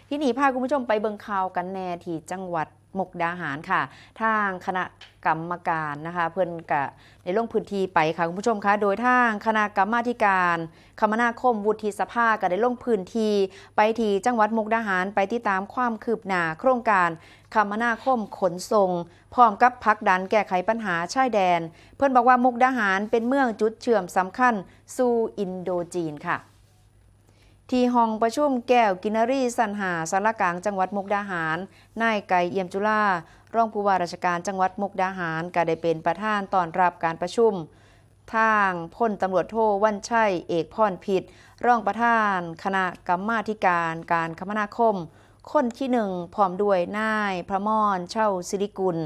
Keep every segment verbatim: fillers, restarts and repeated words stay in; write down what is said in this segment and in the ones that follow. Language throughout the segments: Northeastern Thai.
ทีนี้พาคุณผู้ชมไปเบิ่งข่าวกันแหน่ที่จังหวัดมุกดาหารค่ะ ทางคณะกรรมการนะคะ เพิ่นกะได้ลงพื้นที่ไปค่ะคุณผู้ชมคะ โดยทางคณะกรรมาธิการคมนาคมวุฒิสภาก็ได้ลงพื้นที่ไปที่จังหวัดมุกดาหาร ไปติดตามความคืบหน้าโครงการคมนาคมขนส่ง พร้อมกับผลักดันแก้ไขปัญหาชายแดน เพิ่นบอกว่ามุกดาหารเป็นเมืองจุดเชื่อมสำคัญสู่อินโดจีนค่ะ ที่ห้องประชุมแก้วกินรีชั้นห้า ศาลากลางจังหวัดมุกดาหาร นายไก่เอี่ยมจุลา รองผู้ว่าราชการจังหวัดมุกดาหาร ก็ได้เป็นประธานต้อนรับการประชุม ทางพลตำรวจโทวัญชัย เอกพรพิตร รองประธานคณะกรรมาธิการการคมนาคม คนที่หนึ่ง พร้อมด้วยนายพระมรเช่าสิริกุล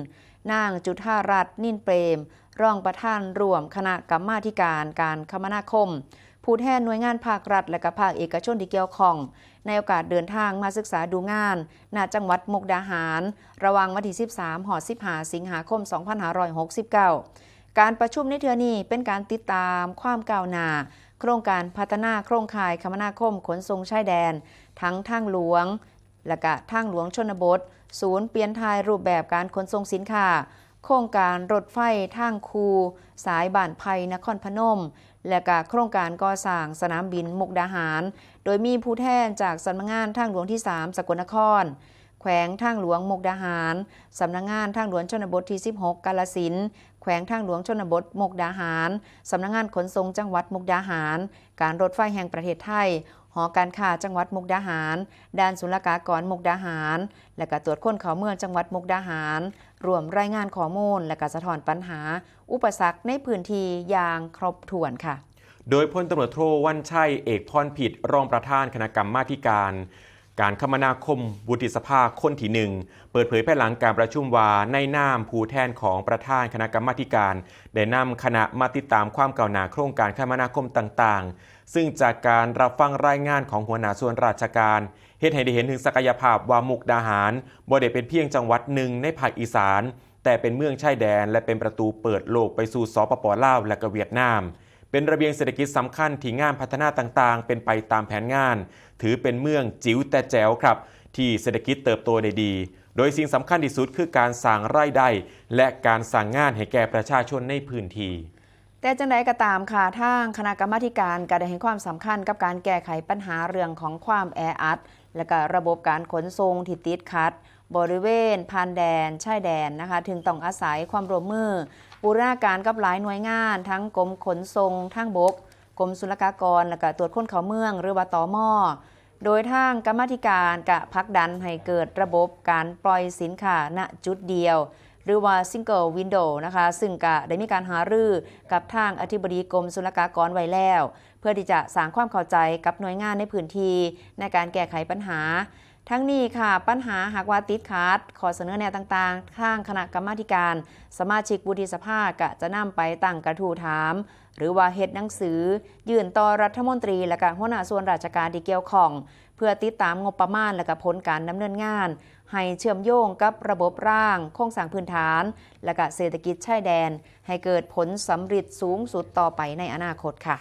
นางจุฑารัตน์ นินเปรม รองประธานร่วมคณะกรรมาธิการการคมนาคม ผู้แทนหน่วยงานภาครัฐและก็ภาคเอกชนที่เกี่ยวข้อง ในโอกาสเดินทางมาศึกษาดูงาน ณ จังหวัดมุกดาหาร ระหว่างวันที่ สิบสาม ฮอด สิบห้า สิงหาคม สองพันห้าร้อยหกสิบเก้า การประชุมในเทื่อนี้เป็นการติดตามความก้าวหน้า โครงการพัฒนาโครงข่ายคมนาคมขนส่งชายแดน ทั้งทางหลวง และกะทางหลวงชนบท ศูนย์เปลี่ยนถ่ายรูปแบบการขนส่งสินค้า โครงการรถไฟทางคู่สายบ้านไผ่นครพนม และกะโครงการก่อสร้างสนามบินมุกดาหาร โดยมีผู้แทนจากสำนักงานทางหลวงที่สาม สกลนคร แขวงทางหลวงมุกดาหาร สำนักงานทางหลวงชนบทที่ สิบหก กาฬสินธุ์ แขวงทางหลวงชนบทมุกดาหาร สำนักงานขนส่งจังหวัดมุกดาหาร การรถไฟแห่งประเทศไทย หอการค้าจังหวัดมุกดาหาร ด่านศุลกากรมุกดาหาร และก็ตรวจคนเข้าเมืองจังหวัดมุกดาหาร ร่วมรายงานข้อมูล และก็สะท้อนปัญหา อุปสรรคในพื้นที่อย่างครบถ้วนค่ะ โดยพลตำรวจโทวัญชัย เอกพรพิตร รองประธานคณะกรรมาธิการ การคมนาคมวุฒิสภาคนที่หนึ่ง เปิดเผยภายหลังการประชุมว่า ในนามผู้แทนของประธานคณะกรรมาธิการ ได้นำคณะมาติดตามความก้าวหน้าโครงการคมนาคมต่างๆ ซึ่งจากการรับฟังรายงานของหัวหน้าส่วนราชการ เฮ็ดให้ได้เห็นถึงศักยภาพว่ามุกดาหารบ่ได้เป็นเพียงจังหวัดหนึ่งในภาคอีสาน แต่เป็นเมืองชายแดน และเป็นประตูเปิดโลกไปสู่ สปป ลาว และก็เวียดนาม เป็นระเบียงเศรษฐกิจสำคัญที่งานพัฒนาต่างๆ เป็นไปตามแผนงาน ถือเป็นเมืองจิ๋วแต่แจ๋วครับ ที่เศรษฐกิจเติบโตได้ดี โดยสิ่งสำคัญที่สุดคือการสร้างรายได้ และการสร้างงานให้แก่ประชาชนในพื้นที่ แต่จังใดก็ตามค่ะ ทางคณะกรรมาธิการก็ได้ให้ความสำคัญกับการแก้ไขปัญหาเรื่องของความแออัด และก็ระบบการขนส่งที่ติดขัด บริเวณผ่านแดนชายแดนนะคะ ถึงต้องอาศัยความร่วมมือบูรณาการกับหลายหน่วยงาน ทั้งกรมขนส่งทางบก กรมศุลกากร และก็ตรวจคนเข้าเมือง หรือว่า ตม. โดยทางกรรมาธิการกะผลักดันให้เกิดระบบการปล่อยสินค้าณจุดเดียว หรือว่า single window นะคะ ซึ่งกะได้มีการหารือกับทางอธิบดีกรมศุลกากรไว้แล้ว เพื่อที่จะสร้างความเข้าใจกับหน่วยงานในพื้นที่ในการแก้ไขปัญหา ทั้งนี้ค่ะ ปัญหาหากว่าติดขัด ข้อเสนอแนะต่างๆ ทางคณะกรรมาธิการสมาชิกวุฒิสภากะจะนำไปตั้งกระทู้ถาม หรือว่าเฮ็ดหนังสือ ยื่นต่อรัฐมนตรี และก็หัวหน้าส่วนราชการที่เกี่ยวข้อง เพื่อติดตามงบประมาณ และก็ผลการดำเนินงาน ให้เชื่อมโยงกับระบบราง โครงสร้างพื้นฐาน และก็เศรษฐกิจชายแดน ให้เกิดผลสำเร็จสูงสุดต่อไปในอนาคตค่ะ